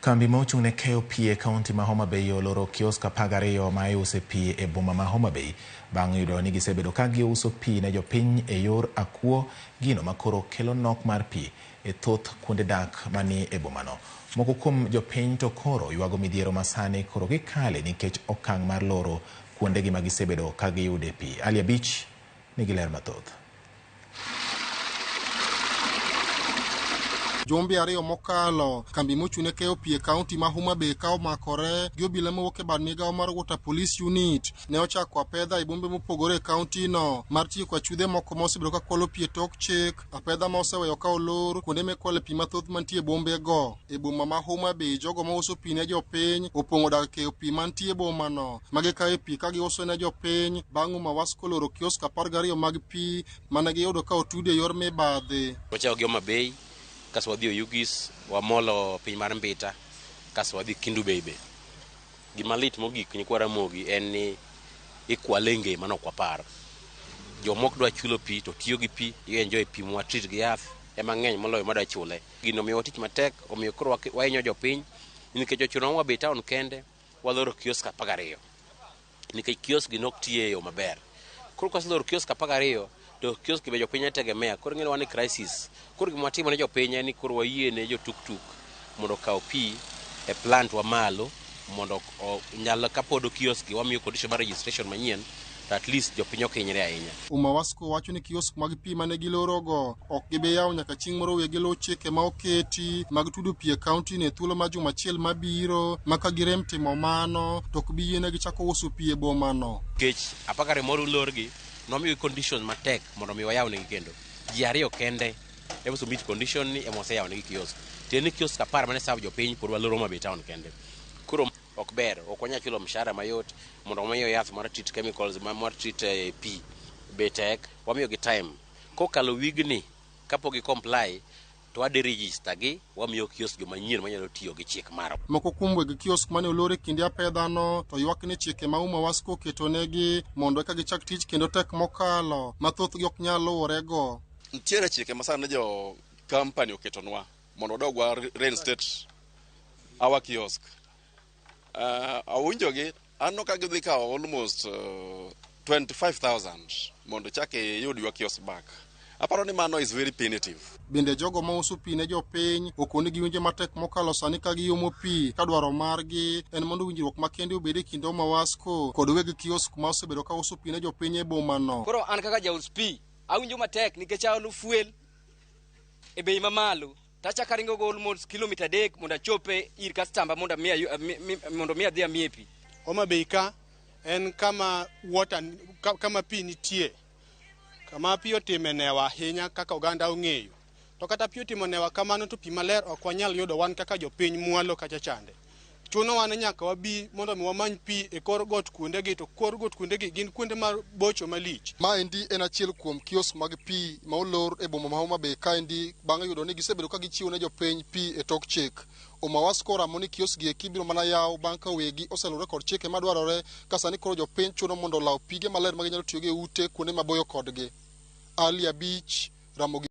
Kambi ma ochung' ne keyo pi e kaunti ma Homa Bay oloro kiosk 12 ma iuse pi e boma ma Homa Bay bang' yudo ni gisebedo ka giuso pi ne jopiny e yor akuo, gino ma koro kelo nok mar pi e thoth kuonde dak mani e bomano. Moko kuom jopiny to koro ywago midhiero ma sani koro gikale nikech okang' mar loro kuondegi ma gisebedo ka giyude pi. Ali Abich nigi ler mathoth. Jumbe ariyo mokalo, kambi mochung' ne keyo pi e kaunti ma Homa Bay ka omakore gi obila mowuok e bad migawo mar Water Police Unit ne ochako apedha e bombe mopogore e kaunti no mar tieko achudhe moko ma osebedo ka kwalo pi e tok chik, apedha ma oseweyo ka olor kuonde mikwale pi mathoth mantie e bombe go. E boma ma Homa Bay, jogo mauso pi ne jopiny opong'o dag keyo pi mantie e boma no ma gikawe pi ka giuso ne jopiny bang' Uma Wasco loro kiosk 12 mag pi mane giyudo ka otudi e yor mibadhi. Wachako gi Homa Bay, kasto wadhi Oyugis, wamolo piny mar Mbita, kasto wadhi Kendu Bay be. Gima lit mogik nyikwa Ramogi en ni ikwale nge mano ok wapar. Joma ok dwa chulo pi to tiyo gi pi, i enjoy pi mwa treat gi yath ema ng'eny moloyo madwa chule. Gino omiyowa tich matek, omiyo koro wahinyo jopiny nikech ochuno ni wabed town kende waloro kiosk 12 nikech kiosk gi nok tiyo e yo maber. Koro kwaseloro kiosk 12 to kiosk be jopiny ne tegemea, koro ing'e ni wan e crisis. Koro gima watimo ne jopiny en ni koro wayie ne jo tuktuk mondo okaw pi e plant wa malo mondo nyal kapod kiosk gi wamiyo condition mar registration manyien to at least jopiny ok hinyre ahinya. Uma Wasco wacho ni kiosk mag pi mane gilorogo ok gibi yawo nyaka chieng' moro wegi luw chike ma oketi mag tudo pi e kaunti no e thuolo mar juma achiel mabiro ma ka girem timo mano to ok bi yienegi chako uso pi e bomano. Nikech 12 moro olorgi, nomiyogi conditions matek mondo mi wayawnegi kendo. Ji ariyo kende ema ose meet condition ni ema waseyawnegi kiosk. Tiende ni kiosk 10 mane serve jopiny pod waloro Homa Bay town kende. Koro ok ber, ok wanyal chulo mshahara mayot mondo wamiyo yath mar treat chemicals mar treat pi be tek. Wamiyogi time. Kokalo wigni kapok gi comply to wade register gi wamiyo kiosk joma nyien manyalo tiyo gi chik mar. Moko kuom weg kiosk mane olor e kinde apedhano to ywak ni chike ma Uma Wasco oketonegi mondo eka gichak tich kendo tek mokalo ma thothgi ok nyal luworego. Nitiere chike ma sani jo company oketonwa mondo wadog wa reinstate our kiosk. Awinjogi aneno ka gidhi kawo almost 25,000 mondo chak iyud your kiosk back. Aparo ni mano is very punitive. Bende jogo mauso pi ne jopiny okoni giwinjo matek mokalo sani ka giomo pi ka dwaro margi en mondo winjruok makende obed e kind Uma Wasco kod weg kiosk ma osebedo ka uso pi ne jopiny e bomano. Koro an kaka jaus pi awinjo matek nikech aolo fuel e bei mamalo tachako aringo go almost kilomita 3 mondo achope ir kastamba mondo mi adhi amie pi. Homa Bay ka en kama water kama pi nitie, kama pi otime newa ahinya kaka oganda ong'eyo. To kata pi otimo newa kamano to pi maler ok wanyal yudo wan kaka jopiny mwalo kacha chande. Chunowa ni nyaka wabi mondo mi wamany pi e kor got kuondegi, to kor got kuondegi gin kuonde mabocho malich. Maendi en achiel kuom kiosk mag pi ma olor e boma ma Homa Bay kaendi bang' yudo ni gisebedo ka gichiwo ne jopiny pi e tok chik. Uma Wasco oramo ni kiosk gi eki biro mana yaw bang' ka wegi oselure kod chike madwarore ka sani koro jopiny chuno mondo olaw pige maler ma ginyalo tiyogo e ute kuonde maboyo kodgi. Ali Abich, Ramogi.